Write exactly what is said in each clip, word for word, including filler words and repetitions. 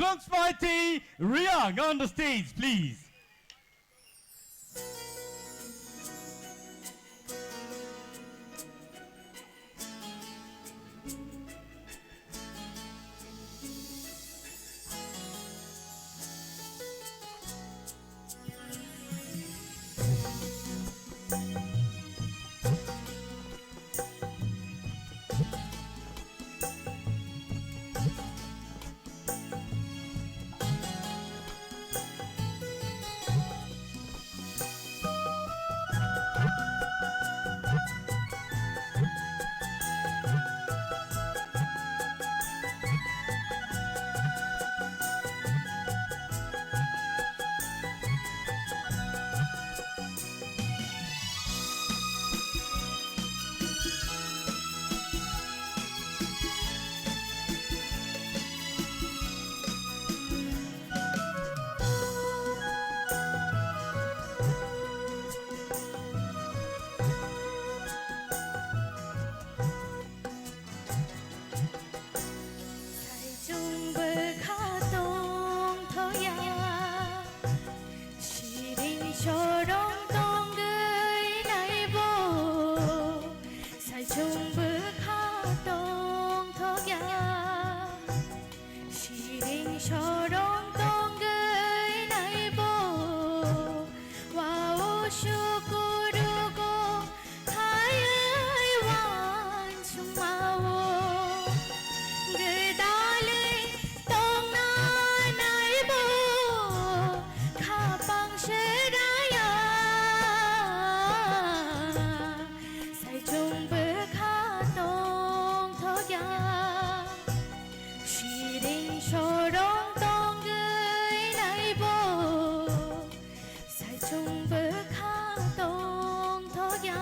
Kongsmaiti Riang on the stage, please. Saichung bwkha tongthokya, siring sorong tongwi naibo. Saichung bwkha tongthokya, siring sorong tongwi naibo. Wao sukurugo khaiwi wansukmao. Gwdalwi tongna naibo khapang seraya. Saichung bwkha tongthokya, siring sorong tongwi naibo. Saichung bwkha tongthokya.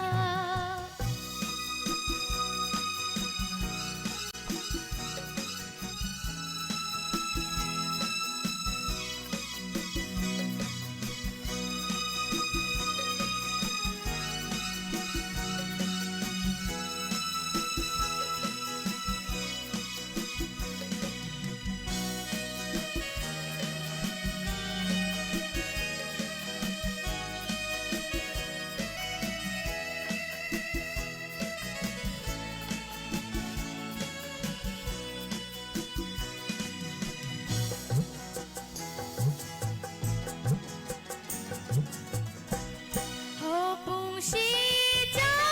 Hopung si chayali,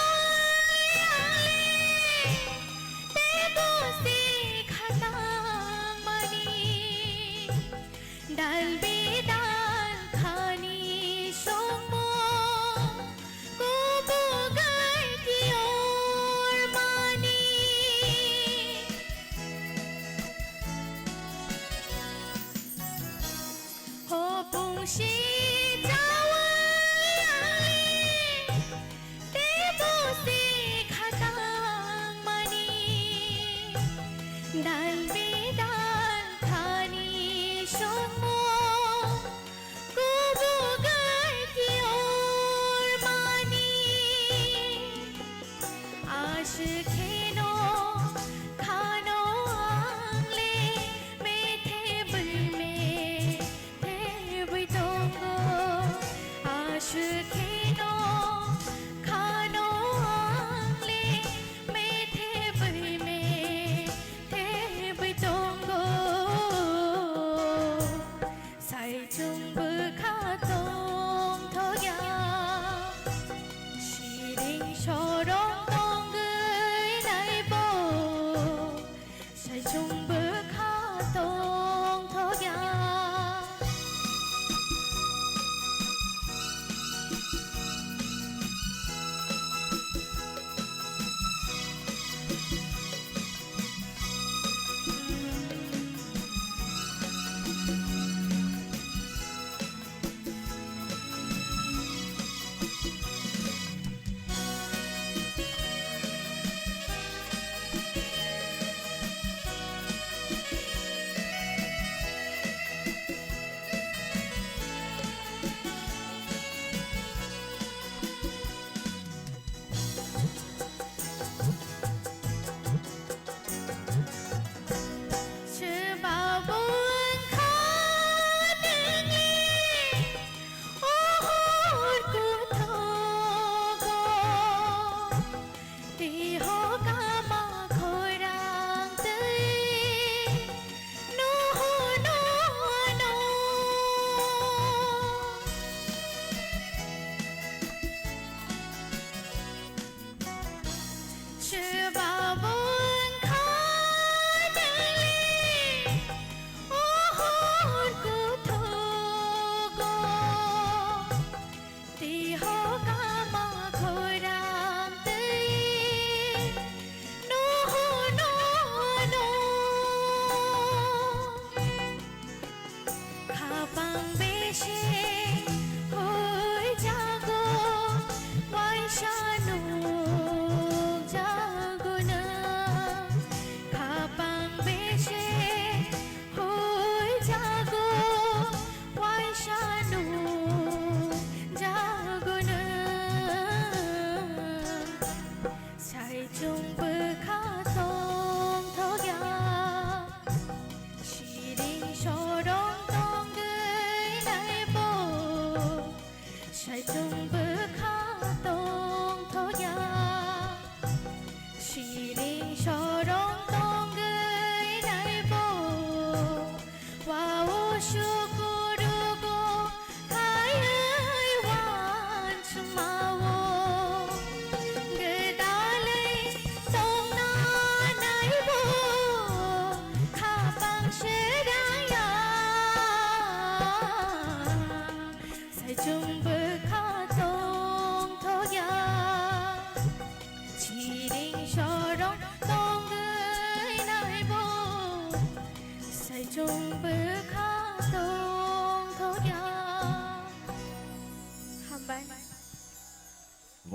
tebo si khatang mani, dal bidal khani songmo, kubugai kior mani. Hopung si chawai ali, tebo si khatang mani, dal bidal khani songmo, kubugai kior mani. Aswk kheno khano ang le methe bui methe bui tong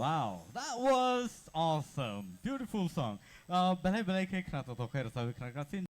Wow, that was awesome. Beautiful song. Uh, belai belai khe khna tongthok khe rwchapwi khna kha.